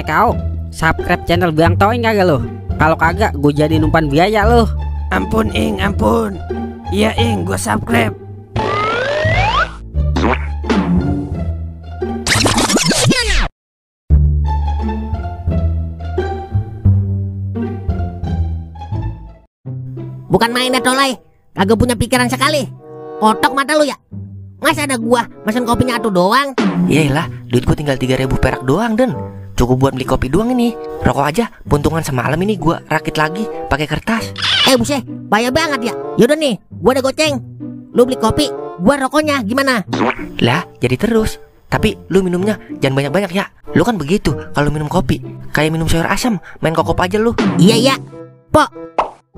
Kau subscribe channel Bang Toing kagak lo? Kalau kagak gue jadi numpan biaya lo. Ampun Ing, ampun. Iya Ing, gue subscribe. Bukan main ya Tolai, kagak punya pikiran sekali. Kotok mata lu ya. Masa ada gua mesen kopinya atuh doang. Yaelah, duit gua tinggal 3.000 perak doang Den. Cukup buat beli kopi doang ini. Rokok aja puntungan semalam ini gua rakit lagi pakai kertas. Buset, bahaya banget ya. Yaudah nih, gua ada goceng. Lu beli kopi, gua rokoknya, gimana? Lah, jadi terus. Tapi lu minumnya jangan banyak-banyak ya. Lu kan begitu kalau minum kopi, kayak minum sayur asam, main kokop aja lu. Iya. Pok,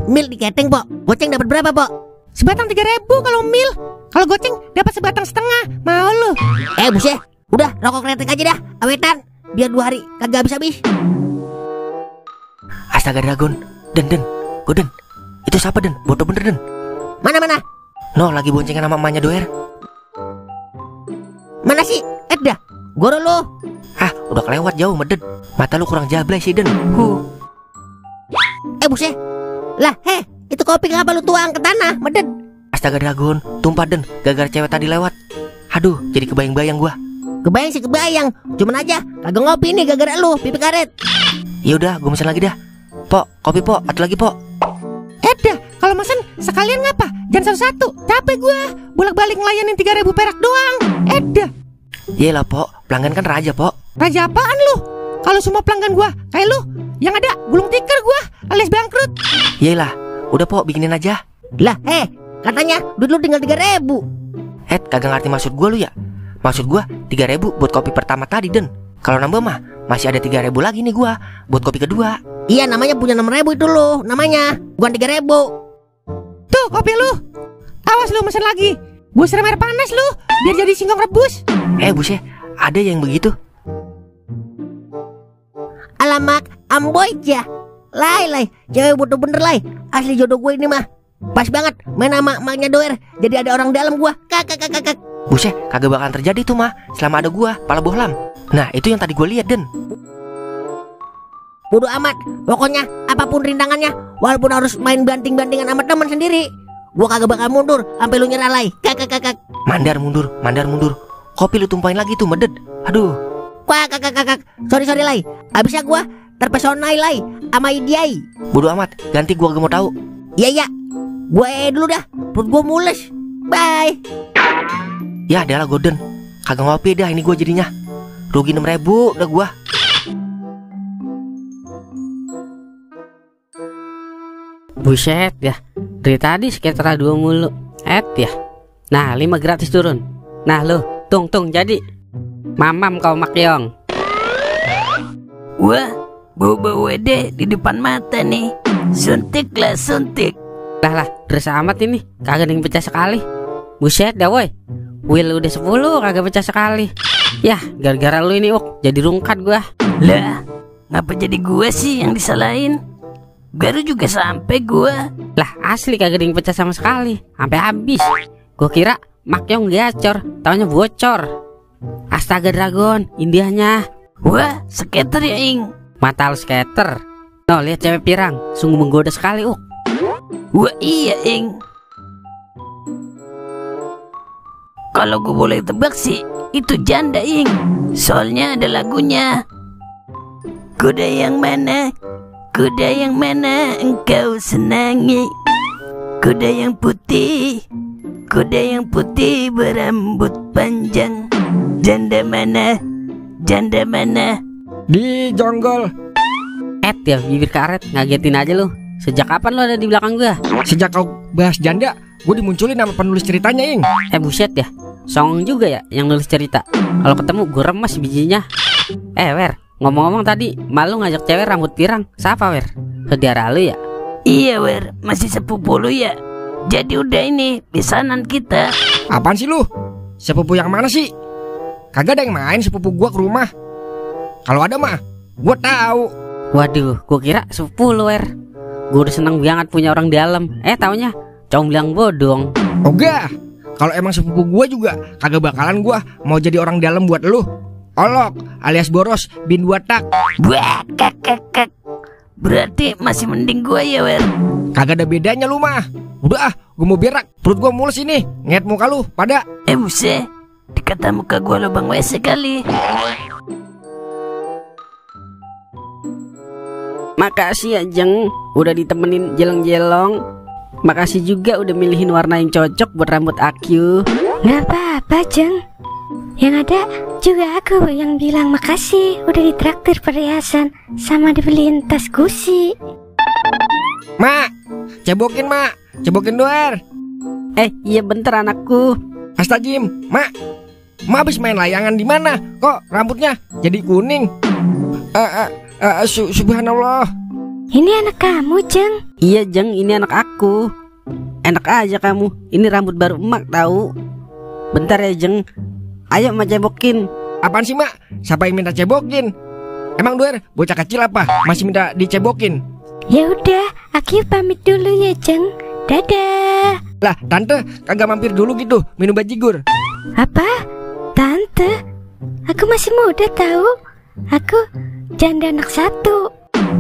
mil diketeng, Pok. Goceng dapat berapa, Pok? Sebatang 3.000 kalau mil. Kalau goceng dapat sebatang setengah. Mau lu? Buset, udah rokok kretek aja dah, awetan. Biar 2 hari kagak habis-habis. Astaga Dragon, Den, Goden. Itu siapa Den? Bodoh bener Den. Mana? No, lagi boncengan sama emaknya Doer. Mana sih? Dah, goro lu. Udah kelewat jauh meded. Mata lu kurang jablay sih Den. Buset. Lah, itu kopi ngapa lu tuang ke tanah, meded? Astaga Dragon, tumpah Den, gara-gara cewek tadi lewat. Aduh, jadi kebayang-bayang gua. Kebayang sih kebayang. Cuman aja kagak ngopi nih gara-gara lu, pipi karet. Ya udah, gua mesen lagi dah. Pok, kopi Pok, atu lagi Pok. Dah, kalau mesen sekalian ngapa? Jangan satu-satu, capek gua. Bolak-balik ngelayanin 3.000 perak doang. Dah. Yelah Pok, pelanggan kan raja Pok. Raja apaan lu? Kalau semua pelanggan gua kayak lu, yang ada gulung tikar gua alias bangkrut. Yelah, udah Pok, bikinin aja. Lah, katanya duit lu tinggal 3.000. Kagak ngerti maksud gua lu ya. Maksud gua 3.000 buat kopi pertama tadi Den. Kalau nambah mah masih ada 3.000 lagi nih gua buat kopi kedua. Iya, namanya punya 6.000 itu lu, namanya. Bukan 3.000. Tuh kopi lu. Awas lu mesen lagi. Gua siram air panas lu biar jadi singkong rebus. Buset, ada yang begitu. Alamak, amboja. Lai, cewek butuh bener lai. Asli jodoh gue ini mah. Pas banget main sama emaknya Doer. Jadi ada orang dalam gua. Kakak. Buset, kagak bakalan terjadi tuh mah selama ada gua, pala bohlam. Nah, itu yang tadi gua lihat Den. Bodoh amat. Pokoknya apapun rintangannya, walaupun harus main banting-bantingan sama teman sendiri, gua kagak bakal mundur sampai lu nyerah lai. Kakak. Mandar mundur. Kopi lu tumpahin lagi tuh meded. Aduh. Kakak. Sorry lai. Abisnya gua terpesona lai sama Idiai. Bodoh amat, ganti gua gak mau tahu. Iya. Gua dulu dah. Perut gua mules. Bye. Ya adalah Goden. Kagak ngopi dah ini gua jadinya. Rugi 6.000 udah gua. Buset ya, dari tadi sekitar 2 mulu. Ya. Nah 5 gratis turun. Nah lo, tung jadi mamam kau makyong. Wah, bau-bau wede di depan mata nih. Suntik. Lah, terus amat ini. Kagak ada yang pecah sekali. Buset dah woi. Will udah 10 kagak pecah sekali. Yah, gara-gara lu ini jadi rungkat gua. Lah, ngapa jadi gua sih yang disalahin? Baru juga sampai gua. Lah, asli kagak ada yang pecah sama sekali. Sampai habis. Gua kira makyong gacor, taunya bocor. Astaga Dragon, indahnya. Wah, skater ya Ing. Mata lu skater. No, lihat cewek pirang, sungguh menggoda sekali. Wah iya Ing. Kalau gue boleh tebak sih, itu janda Ing. Soalnya ada lagunya. Kuda yang mana engkau senangi? Kuda yang putih berambut panjang. Janda mana? Di jonggol. Ya bibir karet, ngagetin aja lu. Sejak kapan lu ada di belakang gua? Sejak kau bahas janda, gue dimunculin nama penulis ceritanya Ing. Buset ya, songong juga ya yang nulis cerita. Kalau ketemu gue remas bijinya. Wer, ngomong-ngomong tadi malu ngajak cewek rambut pirang. Siapa Wer? Saudara lu ya? Iya Wer, masih sepupu lu ya. Jadi udah ini pesanan kita. Apaan sih lu? Sepupu yang mana sih? Kagak ada yang main sepupu gua ke rumah. Kalau ada mah gua tahu. Waduh, gua kira sepupu lu Wer. Gua udah seneng banget punya orang dalam. Taunya comblang bodong. Ogah, kalau emang sepupu gua juga kagak bakalan gua mau jadi orang dalam buat lu. Olok alias Boros bin 2 tak. Buah, kak. Berarti masih mending gua ya, Wer. Kagak ada bedanya lu mah. Udah gue mau berak. Perut gue mules ini. Nget muka lu pada. Buset, dikata muka gua lubang WC kali. Makasih ya Jeng, udah ditemenin jelong-jelong. Makasih juga udah milihin warna yang cocok buat rambut aku. Nggak apa-apa, Jeng. Yang ada juga aku yang bilang makasih udah ditraktir perhiasan sama dibeliin tas Gucci. Mak, cebokin mak. Cebokin doer. Iya bentar anakku. Astagfirullah, mak. Mak habis main layangan di mana? Kok rambutnya jadi kuning? Subhanallah. Ini anak kamu, Jeng. Iya Jeng, ini anak aku. Enak aja kamu. Ini rambut baru emak tahu. Bentar ya Jeng. Ayo emak cebokin. Apaan sih mak? Siapa yang minta cebokin? Emang doer bocah kecil apa? Masih minta dicebokin? Ya udah, aku pamit dulu ya, Jeng. Dadah. Lah, tante kagak mampir dulu gitu minum bajigur. Apa? Tante? Aku masih muda tahu. Aku janda anak 1.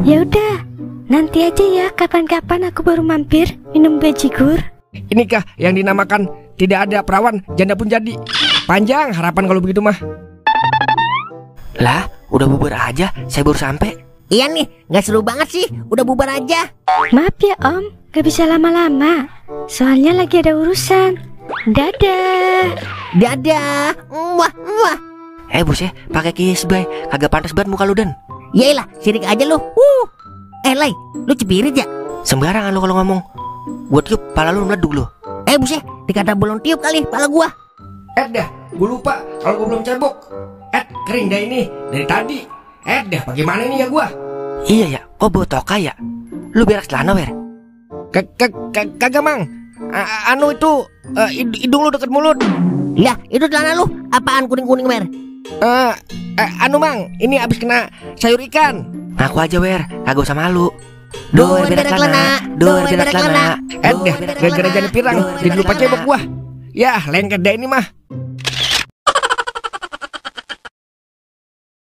Ya udah, nanti aja ya kapan-kapan aku baru mampir minum bajigur. Inikah yang dinamakan tidak ada perawan janda pun jadi. Panjang harapan kalau begitu mah. Lah, udah bubar aja. Saya baru sampai. Iya nih, nggak seru banget sih. Udah bubar aja. Maaf ya Om, gak bisa lama-lama. Soalnya lagi ada urusan. Dadah. Dadah. Wah. Bos ya, pakai kisbay. Kagak pantas banget muka lu Den. Yaelah, sirik aja lu. Lai, lu cepirit ya? Sembarangan lu kalau ngomong. Gua tiup pala lu meleduk lu. Buset, dikata belum tiup kali pala gua. Dah, gue lupa kalau gue belum cebok. Kering dah ini dari tadi. Dah, bagaimana ini ya gua? Iya ya, kok bau toka ya? Lu berak celana, Wer? Kagak mang. Anu itu hidung lu deket mulut. Lah, itu celana lu apaan kuning-kuning, Mer? Anu mang, ini abis kena sayur ikan. Ngaku aja, Wer, kagak usah malu. Doer berak celana, doer berak celana. Dah, gara-gara jadi pirang, jadi lupa cebok gua. Ya, lengket dah ini mah.